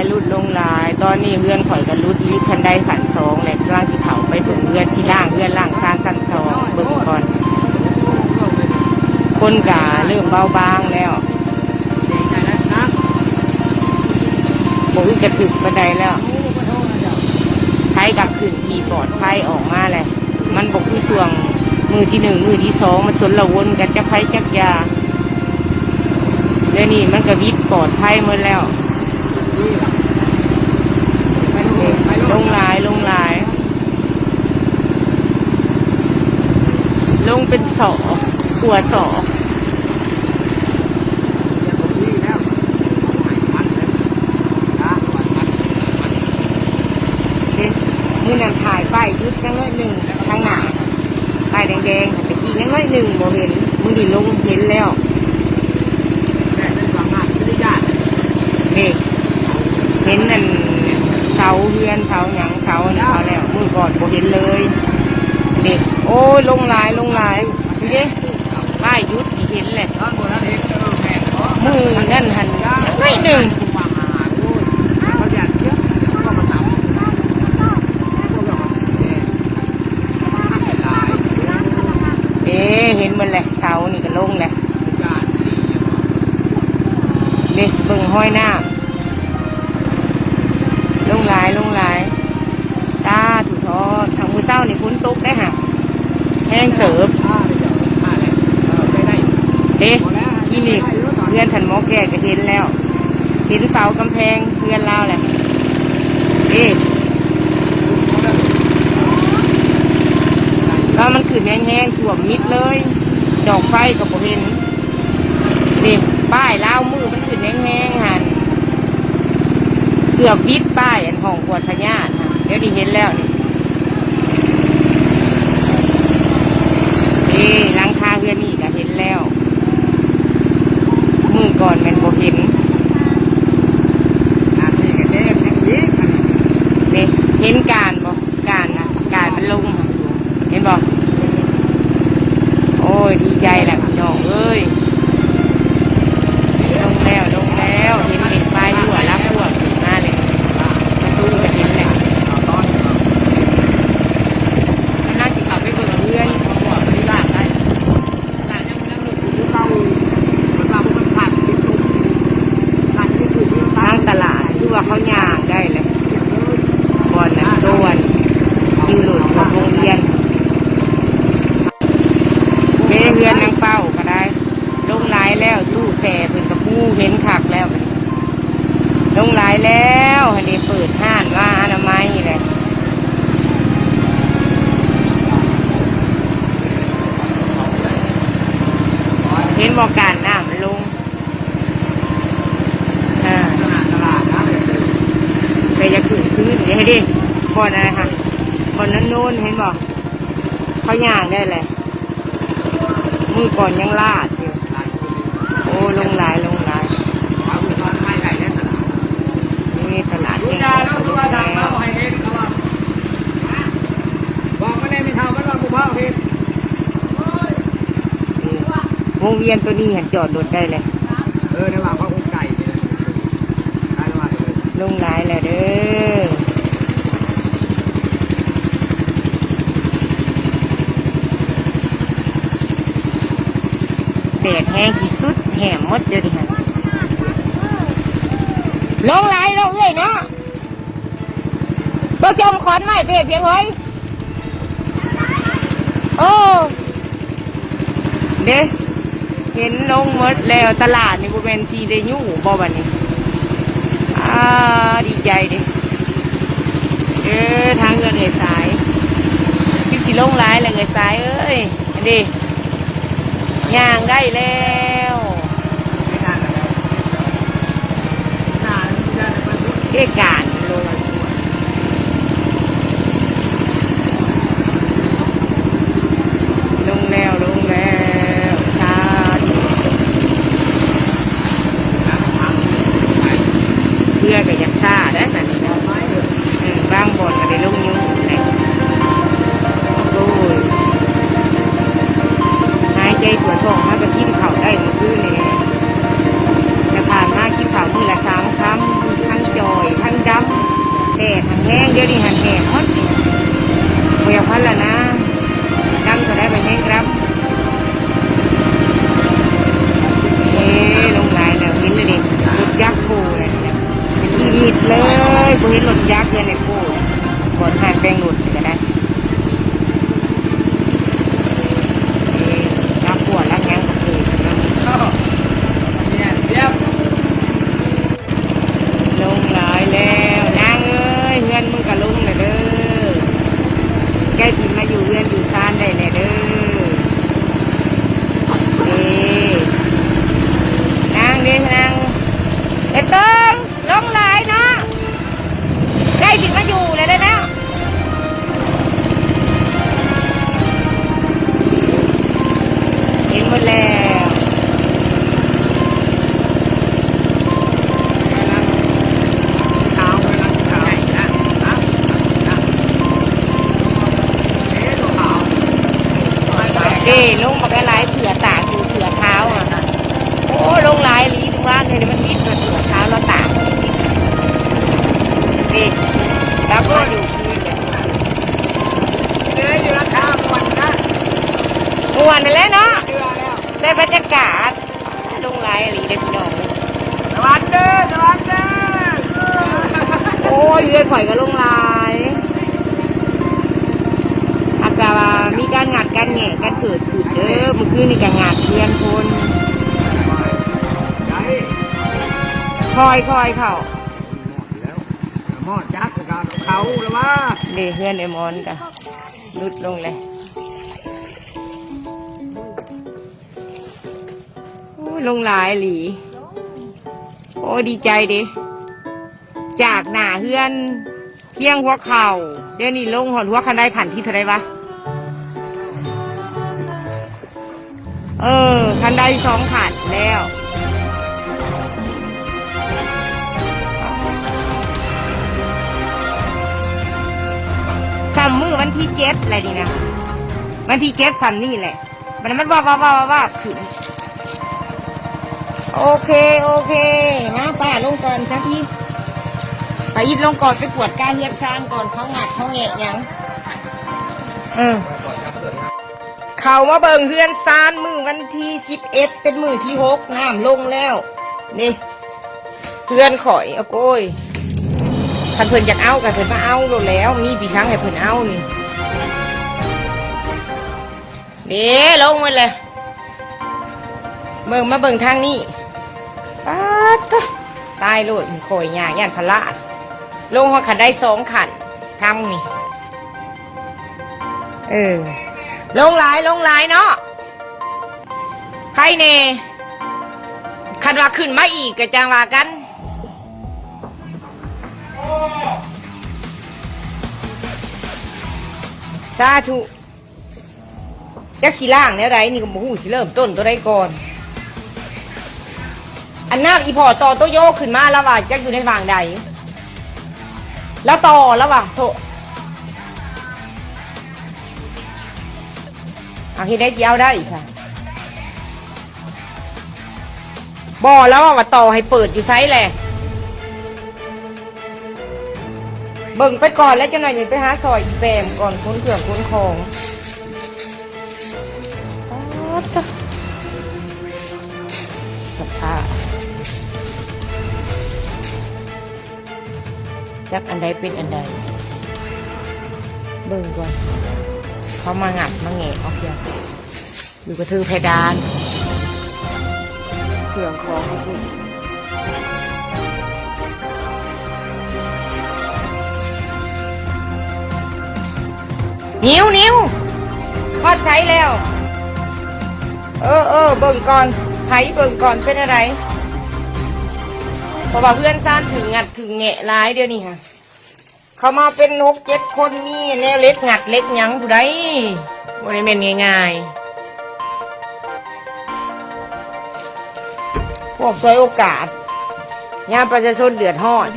ຫຼຸດລົງຫຼາຍ. ຕອນນີ້ເຮືອນຂ້ອຍກໍຫຼຸດລີ້ນຂັ້ນໄດຂັ້ນສອງແລ້ວ, ກຳລັງຊິເຂົ້າໄປເບິ່ງເຮືອນ, ຊິລ້າງເຮືອນລ້າງຊານຊັ້ນສອງເບິ່ງກ່ອນ. ຄົນກໍເລີ່ມເບົາບາງແລ້ວ, ບໍ່ອຶດກະທຶກປານໃດແລ້ວ. ໄຟກໍຂຶ້ນທີ່ປອດໄພອອກມາແລ້ວ. ມັນບໍ່ຄືຊ່ວງມື້ທີໜຶ່ງ ມື້ທີສອງ ມັນຊົນລະວົນກັນຈັກໃຜຈັກຢ່າ. ດຽວນີ້ມັນກະວິດປອດໄພໝົດແລ້ວ. ລົງຫຼາຍ ລົງຫຼາຍ ລົງເປັນສອກ ກວ່າສອກ. ເດ້ ມື້ນັ້ນຖ່າຍປ້າຍຢຸດຍັງໜ້ອຍໜຶ່ງ ທາງໜ້າ ປ້າຍແດງໆ ຕະກີ້ຍັງໜ້ອຍໜຶ່ງບໍ່ເຫັນ, ມື້ນີ້ລົງເຫັນແລ້ວ. ເດ້ ເຫັນອັນເສົາເຮືອນເສົາຫຍັງ ເສົາອັນເຂົາແລ້ວ, ມື້ກ່ອນບໍ່ເຫັນເລີຍ. ເດ້ ໂອ້ຍ ລົງຫຼາຍ ລົງຫຼາຍ. ນີ້ເດ້ ປ້າຍຢຸດນີ້ເຫັນແຫຼະ, ມື້ນັ້ນຫັ້ນໜ້ອຍໜຶ່ງ. ເດ້ ເຫັນໝົດແຫຼະ, ເສົານີ້ກໍລົງແຫຼະ. ເດ້ ເບິ່ງຮອຍນ້ຳ ລົງຫຼາຍ ລົງຫຼາຍ. ສາທຸທອດ. ທາງມື້ເຊົ້ານີ້ຝົນຕົກໄດ໋ຫະ ແຮງເຕີບ. ເດ້ ທີ່ນີ້ເຮືອນທ່ານໝໍແກ້ກໍເຫັນແລ້ວ, ເຫັນເສົາກຳແພງເຮືອນລາວແຫຼະ. ເດ້ ກໍມັນຂຶ້ນແຮງໆ ຖ້ວມມິດເລີຍ, ດອກໄຟກໍບໍ່ເຫັນ. ນີ້ ປ້າຍລາວມືມັນຂຶ້ນແຮງໆຫັ້ນ ເກືອບວິດປ້າຍອັນຫ້ອງກວດພະຍາດຫັ້ນ. ດຽວນີ້ເຫັນແລ້ວນີ້. ນີ້ ຫຼັງຄາເຮືອນນີ້ກໍເຫັນແລ້ວ, ມື້ກ່ອນແມ່ນບໍ່ເຫັນ. ນີ້ ເຫັນການບໍ່? ການນະ ການມັນລົງຫັ້ນ ເຫັນບໍ່? ໂອ້ຍ ດີໃຈແຫຼະພີ່ນ້ອງເອີຍ, ລົງແລ້ວ ລົງແລ້ວ. ເຫັນເປັນປ້າຍຮົ່ວລາຮົ່ວຂຶ້ນມາເລີຍ, ປະຕູກໍເຫັນແຫຼະ. ກຳລັງຊິເຂົ້າໄປເບິ່ງເຮືອນ. ທາງຕະຫຼາດຄືວ່າເຂົາຍ່າງໄດ້ແຫຼະ, ບ່ອນນັ້ນໂຕອັນ ຢູ່ລົດຮອດໂຮງຮຽນ. ເດ້ ເຮືອນນາງເປົ້າກໍໄດ້ ລົງຫຼາຍແລ້ວ, ຕູ້ແຊ່ເພິ່ນກໍປູເຫັນຄັກແລ້ວ. ລົງຫຼາຍແລ້ວ, ຫັ້ນເດ້ ເປີດຮ້ານວ່າອະນາໄມແຫຼະ. ເຫັນບໍ່ ການນ້ຳມັນລົງ. ເອີ ແຕ່ຢາກຂຶ້ນຄືນເດ້, ເດ້ ບ່ອນນັ້ນນະ ບ່ອນໂນ້ນໆ ເຫັນບໍ່? ເຂົາຍ່າງໄດ້ແຫຼະ, ມື້ກ່ອນຍັງລາດຢູ່. ໂອ້ ລົງຫຼາຍ ລົງຫຼາຍ. ນີ້ຕະຫຼາດແຫ່ງ ບອກມາແດ່ ແມ່ເຖົ້າມັນວ່າບໍ່ພາເຮັດ. ນີ້ ວົງວຽນໂຕນີ້ຫັ້ນຈອດລົດໄດ້ແຫຼະ. ເອີ ໄດ້ວ່າເຂົາຄົງໄກນີ້ແຫຼະ, ໄດ້ວ່າເອີ ລົງຫຼາຍແລ້ວເດີ. ແດດແຮງທີ່ສຸດ ແຫ້ງໝົດເດີນີ້ຫັ້ນ. ລົງຫຼາຍເນາະເອື້ອຍເນາະ. ໂຕຊົມຂອນໄມ້ເພດພຽງເຮີ້ຍ. ໂອ້ ເດ້ ເຫັນລົງໝົດແລ້ວ. ຕະຫຼາດນີ້ບໍ່ແມ່ນຊິໄດ້ຢູ່ບໍ່ບັດນີ້? ອາ ດີໃຈເດ້. ເອີ ທາງເຮືອນເອື້ອຍສາຍ ຄືຊິລົງຫຼາຍແລ້ວເອື້ອຍສາຍເອີຍ. ອັນນີ້ ຍ່າງໄດ້ແລ້ວ. ເອການລົງ ລົງແລ້ວ ລົງແລ້ວ. ສາທຸ ເຮືອກໍຢາກຊ້າໄດ໋ ບາດນີ້ເນາະ. ເອີ ບາງບ່ອນກໍໄດ້ລົງຢູ່ແຫຼະ. ໂອ້ຍ ຫາຍໃຈທົ່ວທ້ອງ. ຫາກໍກິນເຂົ້າໄດ້ມື້ຄືນນີ້, ແຕ່ຜ່ານມາກິນເຂົ້າມື້ລະສາມຄຳ. ທັງຈ່ອຍ ແຮງ ດຽວນີ້ຫັ້ນແຮງໝົດ ບໍ່ຢາກພັນລະນາ ດຳເທົ່າໃດກໍແຮງດຳ. ເອີ ລົງຫຼາຍແລ້ວ ເຫັນແລ້ວເດ້ ລົດຈັກໂພແລ້ວນີ້ນະ ເປັນທີ່ມິດເລີຍ ບໍ່ເຫັນລົດຈັກເທື່ອໃນໂພ ບ່ອນຮ້ານແຕ່ງລົດນີ້ກໍໄດ້. ເອີ ລັກຫົວລັກຫຍັງກໍເກີດນຳ. ລົງຫຼາຍແລ້ວ ນາງເອີຍ ເຮືອນມຶງກໍລົງແລ້ວເດີ ໃກ້ຊິມາຢູ່ເຮືອນຢູ່ຊານໄດ້ແລ້ວເດີ. ເດ້ ນາງເດ້ ນາງ ເອີ ເຕີງ ລົງຫຼາຍເນາະ ໃກ້ຊິມາຢູ່ແລ້ວເດ້ເນາະ. ເຫັນໝົດແລ້ວ ເດ້ ລົງບັກຫຼາຍ ເສືອຕາກຢູ່ ເສືອຂາວຫັ້ນນະ. ໂອ້ ລົງຫຼາຍອີ່ຫຼີ ວານນີ້ມັນມິດ ເສືອຂາວລາວຕາກ ເດ້ ກັບມາຢູ່ຄືນແລ້ວ. ເອີ ຢູ່ລາຄາມ່ວນນະ ມ່ວນຫັ້ນແຫຼະເນາະ ໄດ້ບັນຍາກາດ. ລົງຫຼາຍອີ່ຫຼີເດ້ພີ່ນ້ອງ ສະຫວັນເດີ ສະຫວັນເດີ. ໂອ້ຍ ເຮືອນຂ້ອຍກໍລົງຫຼາຍ ອາດຈະວ່າມີການງັດການແຫງະກັນເກີດຂຶ້ນເດີ ມື້ຄືນນີ້ກໍງັດເຮືອນຄົນ ຄ່ອຍໆເຂົ້າ ມອດຈັກກະເຂົາລະວ່າ ເດ້ ເຮືອນເອມອນກະຫຼຸດລົງແລ້ວ. ໂອ້ຍ ລົງຫຼາຍອີ່ຫຼີ ໂອ້ຍ ດີໃຈເດ້ ຈາກໜ້າເຮືອນພຽງຫົວເຂົ່າ ດຽວນີ້ລົງຮອດຫົວຄັນໄດ ຂັ້ນທີເທົ່າໃດວະ? ເອີ ຄັນໄດສອງຂັ້ນແລ້ວ ສ່ຳມື້ວັນທີເຈັດແຫຼະນີ້ນະ ວັນທີເຈັດສ່ຳນີ້ແຫຼະ ມັນ ມັນວາບໆໆໆຂຶ້ນ. ໂອເຄ ໂອເຄ ມາ ປ້າລົງກ່ອນຊະທີ ໄປອີດລົງກ່ອນ ໄປກວດກາເຮືອນຊານກ່ອນ ເຂົາງັດເຂົາແງະຫຍັງ. ເອີ ເຂົ້າມາເບິ່ງເຮືອນຊານມື້ວັນທີສິບເອັດ ເປັນມື້ທີຫົກ ນ້ຳລົງແລ້ວນີ້ ເຮືອນຂ້ອຍ ໂອ້ຍ ຄັນເພິ່ນຢາກເອົາກໍເພິ່ນມາເອົາໂລດແລ້ວ ມີປີສັງໃຫ້ເພິ່ນເອົານີ້. ເດ້ ລົງໝົດແລ້ວ ເບິ່ງ ມາເບິ່ງທາງນີ້ ປາດໂທ້ ຕາຍໂລດ ຂ້ອຍຍ່າງຢ້ານພະລາດ ລົງຮອດຂັ້ນໄດສອງຂັ້ນ ທາງນີ້ ເອີ ລົງຫຼາຍ ລົງຫຼາຍເນາະ ໃຄແດ່ ຄັນວ່າຂຶ້ນມາອີກກໍຈັ່ງວ່າກັນ ສາທຸ. ຈັກຊິລ້າງແນວໃດນີ້ກໍບໍ່ຮູ້ ຊິເລີ່ມຕົ້ນຕົວໃດກ່ອນ. ອັນນ້ຳອີ່ພໍ່ຕໍ່ໂຕໂຍຂຶ້ນມາ ລາວວ່າຈັກຢູ່ໃນຫວ່າງໃດ ລາວຕໍ່ ລາວວ່າໂຊະ ເອົາ ເຮັດໃດຊິເອົາໄດ້ຊະ. ບໍ່ ລາວວ່າຕໍ່ໃຫ້ເປີດຢູ່ໃສແຫຼະ ເບິ່ງໄປກ່ອນ ແລ້ວຈັກໜ້ອຍຈັ່ງໄປຫາຊ່ອຍອີ່ແປມກ່ອນ ຂົນເຄື່ອງຂົນຂອງ. ປາດໂທ້ ສະພາບ ຈັກອັນໃດເປັນອັນໃດ ເບິ່ງກ່ອນ ເຂົາມາງັດມາແງະເອົາພຽງ ຢູ່ກະເທິງເພດານ ເຄື່ອງຂອງພຸ້ນ. ນິວ ນິວ ຮອດໃສແລ້ວ? ເອີ ເອີ ເບິ່ງກ່ອນ ໃຜເບິ່ງກ່ອນ ເປັນແນວໃດ? ເພາະວ່າເຮືອນຊານຖືກງັດຖືກແງະຫຼາຍດຽວນີ້ຫະ. ເຂົາມາເປັນຫົກເຈັດຄົນ ມີແນວເຫຼັກງັດເຫຼັກຫຍັງຜູ້ໃດ ບໍ່ໄດ້ແມ່ນງ່າຍໆ. ພວກສວຍໂອກາດ ຍາມປະຊາຊົນເດືອດຮ້ອນ.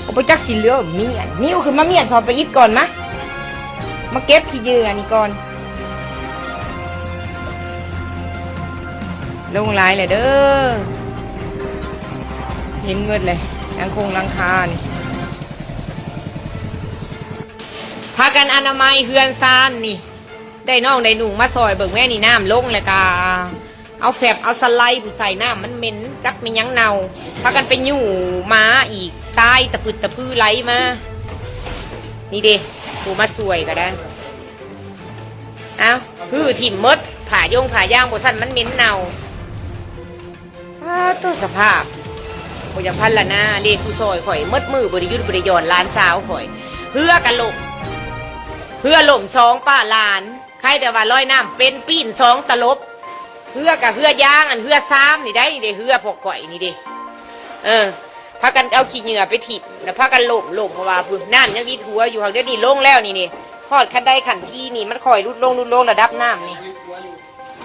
ໂອ ບໍ່ຈັກຊິເຫຼືອມຽນ ນິວຂຶ້ນມາມຽນສອນປະອິດກ່ອນ ມາ ມາເກັບຂີ້ເຫຍື້ອນີ້ກ່ອນ. ລົງຫຼາຍແຫຼະເດີ ເຫັນເບິດເລີຍ ຫຼັງຄົງຫຼັງຄານີ້ ພາກັນອະນາໄມເຮືອນຊານນີ້ ໄດ້ນ້ອງໄດ້ໜຸ່ງມາຊ່ອຍເບິ່ງແມ້ນີ້ ນ້ຳລົງແລ້ວກະເອົາແຟບເອົາສະໄລຜູ້ໃສ່ ນ້ຳມັນເໝັນ ຈັກແມ່ນຫຍັງເນົ່າ ພາກັນໄປຍູ້ໝາອີກ ຕາຍຕະປຶດຕະປືໄຫຼມາ ນີ້ເດ້ ຜູ້ມາຊ່ວຍກະໄດ້ ອ້າວ ຮື້ຖິ້ມໝົດ ຜ້າຢົງຜ້າຢາງ ບໍ່ຊັ້ນມັນເໝັນເນົ່າ. ອ້າ ໂຕສະພາບ ບໍ່ຢາກພັນລະນາ ເດ້ ຜູ້ຊ່ອຍຂ້ອຍໝົດມື້ ບໍ່ໄດ້ຢຸດບໍ່ໄດ້ຢ່ອນ ຫຼານສາວຂ້ອຍ ເຮືອກະລົ້ມ ເຮືອລົ້ມສອງປ້າຫຼານ ໃຄແຕ່ວ່າລອຍນ້ຳເປັນ ປີ້ນສອງຕະຫຼົບ ເຮືອກະເຮືອຢາງ ອັນເຮືອຊາມນີ້ໄດ໋ ເດ້ ເຮືອພວກຂ້ອຍນີ້ເດ້ ເອີ ພາກັນເອົາຂີ້ເຫຍື້ອໄປຖິ້ມ ແລ້ວພາກັນລົ້ມ ລົ້ມ ເພາະວ່າພຸ້ນ ນ້ຳຍັງວິດຫົວຢູ່ ຫາກດຽວນີ້ລົງແລ້ວນີ້ ນີ້ ຮອດຂັ້ນໃດຂັ້ນທີນີ້ ມັນຄ່ອຍຫຼຸດລົງ ຫຼຸດລົງ ລະດັບນ້ຳນີ້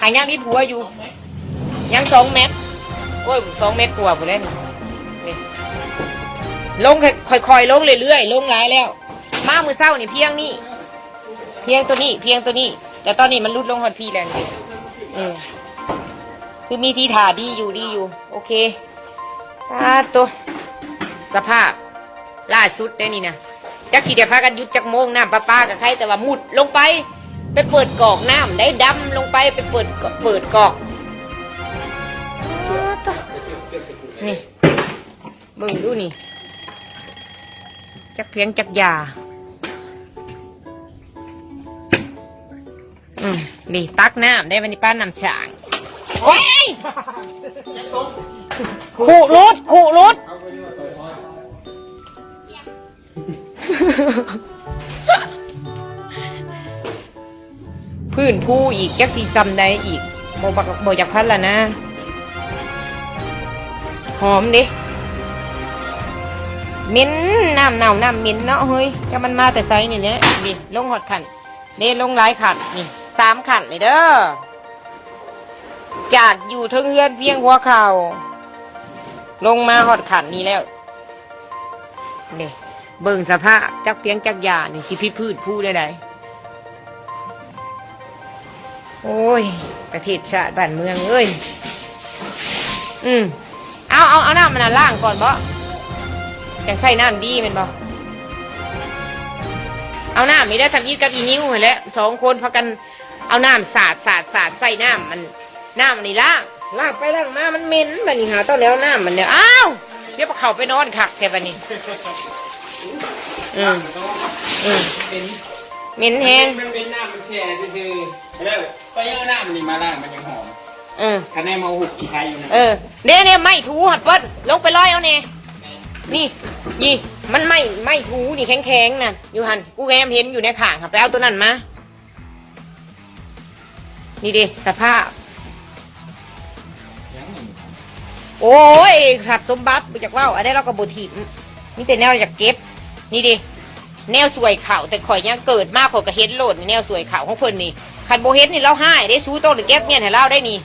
ຫາກຍັງວິດຫົວຢູ່ ຍັງສອງແມັດ ໂອ້ຍ ສອງແມັດກວ່າພຸ້ນແຫຼະນີ້ ນີ້ ລົງ ຄ່ອຍໆລົງເລື້ອຍໆ ລົງຫຼາຍແລ້ວ ມາມື້ເຊົ້ານີ້ພຽງນີ້ ພຽງໂຕນີ້ ພຽງໂຕນີ້ ແຕ່ຕອນນີ້ມັນຫຼຸດລົງຮອດພີ້ແລ້ວນີ້ ເອີ ຄືມີທີທ່າດີຢູ່ ດີຢູ່ ໂອເຄ ປາດໂຕ ສະພາບລ່າສຸດເດ້ນີ້ນະ ຈັກຊິໄດ້ພາກັນຢຸດຈັກໂມງ ນ້ຳປະປາກະໄຄ ແຕ່ວ່າມຸດລົງໄປ ໄປເປີດກອກນ້ຳໄດ້ ດຳລົງໄປ ໄປເປີດ ເປີດກອກ ປາດໂຕ ນີ້ ເບິ່ງດູນີ້ ຈັກພຽງຈັກຢາ ອືມ ນີ້ຕັກນ້ຳໄດ້ ບັດນີ້ປານນ້ຳສ້າງ ໂອ້ຍ ຄຸຫຼຸດ ຄຸຫຼຸດ ພື້ນພູອີກ ຈັກຊິຊ່ຳໃດອີກ ບໍ່ ບໍ່ຢາກພັນລະນາ ຫອມເດ້ ເໝັນ ນ້ຳເນົ່ານ້ຳເໝັນເນາະເຮີ້ຍ ຈັກມັນມາແຕ່ໃສນີ້ແຫຼະ ນີ້ລົງຮອດຂັ້ນ ເດ້ ລົງຫຼາຍຂັ້ນ ນີ້ສາມຂັ້ນເລີຍເດີ ຈາກຢູ່ເທິງເຮືອນພຽງຫົວເຂົ່າ ລົງມາຮອດຂັ້ນນີ້ແລ້ວ ເດ້ ເບິ່ງສະພາບ ຈັກພຽງຈັກຢານີ້ ຊິພິດພືດພູແນວໃດ ໂອ້ຍ ປະເທດຊາດບ້ານເມືອງເອີຍ ອືມ ເອົາ ເອົາ ເອົານ້ຳອັນນັ້ນລ້າງກ່ອນບໍ ຈັ່ງໃຊ້ນ້ຳດີແມ່ນບໍ ເອົານ້ຳນີ້ແຫຼະ ທຳອິດກັບອີນິວຫັ້ນແຫຼະ ສອງຄົນພາກັນເອົານ້ຳສາດ ສາດ ສາດໃສ່ນ້ຳ ອັນ ນ້ຳອັນນີ້ລ້າງ ລ້າງໄປລ້າງມາມັນເໝັນ ບັດນີ້ຫາຕ້ອງໄດ້ເອົານ້ຳມັນແລ້ວ ອ້າວ ດຽວເຂົ້າໄປນອນຄັກແທ້ບັດນີ້ ອືມ ອືມ ເປັນ ເໝັນແຮງ ມັນເປັນນ້ຳມັນແຊ່ຊື່ໆ ແລ້ວໄປເອົານ້ຳນີ້ມາລ້າງມັນຍັງຫອມ ເອີ ຄັນແນ່ມາຫຸບຂີ້ໄຄຢູ່ນະ ເອີ ເດ້ໆ ໄມ້ຖູຫັ້ນເປີດ ລົງໄປລອຍເອົາແດ່ ນີ້ ນີ້ ມັນໄມ້ ໄມ້ຖູນີ້ແຂງໆ ນະ ຢູ່ຫັ້ນ ກູແຮມເຫັນຢູ່ໃນຂ້າງຫັ້ນ ໄປເອົາໂຕນັ້ນມາ ນີ້ເດ້ ສະພາບ ໂອ້ຍ ຊັບສົມບັດ ບໍ່ຢາກເວົ້າ ອັນໃດເຮົາກະບໍ່ຖິ້ມ ມີແຕ່ແນວຢາກເກັບ ນີ້ເດ້ ແນວສວຍເຂົ້າ ແຕ່ຂ້ອຍຍັງເກີດມາ ຂ້ອຍກະເຫັນໂລດ ແນວສວຍເຂົ້າຂອງເພິ່ນນີ້ ຄັນບໍ່ເຫັນນີ້ລາວຮ້າຍເດ້ ສູຕ້ອງໄດ້ເກັບງຽນໃຫ້ລາວໄດ໋ນີ້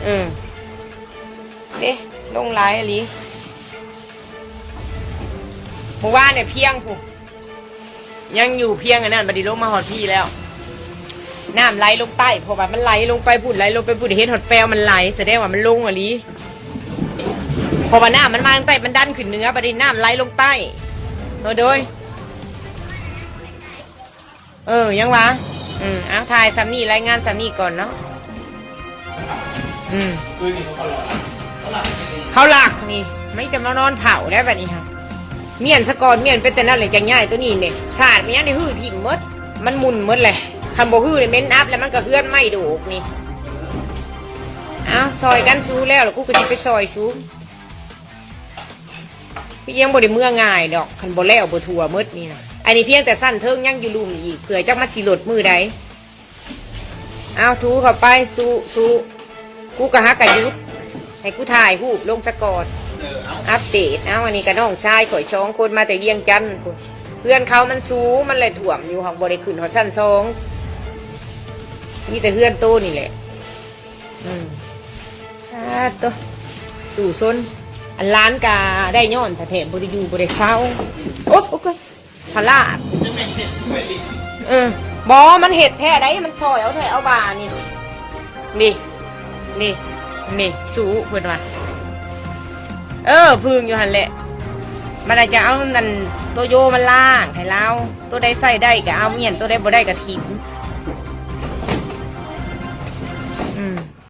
ເອີ ເດ້ ລົງຫຼາຍອີ່ຫຼີ ມື້ວານນີ້ພຽງພຸ້ນ ຍັງຢູ່ພຽງອັນນັ້ນ ບັດນີ້ລົງມາຮອດພີ້ແລ້ວ ນ້ຳໄຫຼລົງໃຕ້ ເພາະວ່າມັນໄຫຼລົງໄປພຸ້ນ ໄຫຼລົງໄປພຸ້ນ ເຫັນຮອດແປວມັນໄຫຼ ສະແດງວ່າມັນລົງອີ່ຫຼີ ເພາະວ່ານ້ຳມັນມາທາງໃຕ້ ມັນດັນຂຶ້ນເໜືອ ບັດນີ້ນ້ຳໄຫຼລົງໃຕ້ ເອີ ໂດຍ ເອີ ຍັງວ່າ ອືມ ເອົາ ຖ່າຍຊ່ຳນີ້ ລາຍງານຊ່ຳນີ້ກ່ອນເນາະ ອືມ ເຂົາລັກນີ້ ມີແຕ່ມານອນເຝົ້າໄດ໋ບັດນີ້ຫະ ມ້ຽນສະກ່ອນ ມ້ຽນເປັນແຕ່ນັ້ນແຫຼະ ຈັ່ງຍ້າຍໂຕນີ້ເດ້ ສາດແມ່ນຫຍັງນີ້ ຮື້ຖິ້ມໝົດ ມັນໝຸ່ນໝົດແຫຼະ ຄັນບໍ່ຮື້ນີ້ເໝັນອັບ ແລ້ວມັນກະເຮືອນໄໝ້ໂດກນີ້ ເອົາ ຊ່ອຍກັນ ສູແລ້ວລະ ກູກະຊິໄປຊ່ອຍສູ. ຄືຍັງບໍ່ໄດ້ເມືອງ່າຍດອກ ຄັນບໍ່ແລ້ວບໍ່ທົ່ວໝົດນີ້ນະ ອັນນີ້ພຽງແຕ່ຊັ້ນເທິງ ຍັງຢູ່ລຸ່ມອີກ ເຜື່ອຈັກມັນຊິລົດມື້ໃດ ເອົາ ຖູເຂົ້າໄປ ສູ ສູ ກູກະຫາກະຢຸດ ໃຫ້ກູຖ່າຍຮູບລົງສາກ່ອນ ເອີ ເອົາ ອັບເດດ ເອົາ ອັນນີ້ກະນ້ອງຊາຍຂ້ອຍສອງຄົນ ມາແຕ່ວຽງຈັນພຸ້ນ ເຮືອນເຂົາມັນສູງ ມັນເລີຍຖ້ວມຢູ່ ເຮົາບໍ່ໄດ້ຂຶ້ນຮອດຊັ້ນສອງ ມີແຕ່ເຮືອນໂຕນີ້ແຫຼະ. ອືມ ອາໂຕ ສູ້ຊົນ ອັນຫຼານກະໄດ້ຍ້ອນແທ້ໆ ບໍ່ໄດ້ຢູ່ບໍ່ໄດ້ເຊົາ ໂອ ໂອເຄ ພະລາດ ເອີ ບໍ່ ມັນເຮັດແທ້ໃດ໋ ມັນຊ່ອຍເອົາແທ້ເອົາວ່ານີ້ ນີ້ ນີ້ ນີ້ ສູ້ເພິ່ນວ່າ ເອີ ຜຶ່ງຢູ່ຫັ້ນແຫຼະ. ມັນອາດຈະເອົານັ້ນ ໂຕໂຢມາລ້າງໃຫ້ລາວ. ໂຕໃດໃຊ້ໄດ້ກໍເອົາມ້ຽນ, ໂຕໃດບໍ່ໄດ້ກໍຖິ້ມ. ອືມ.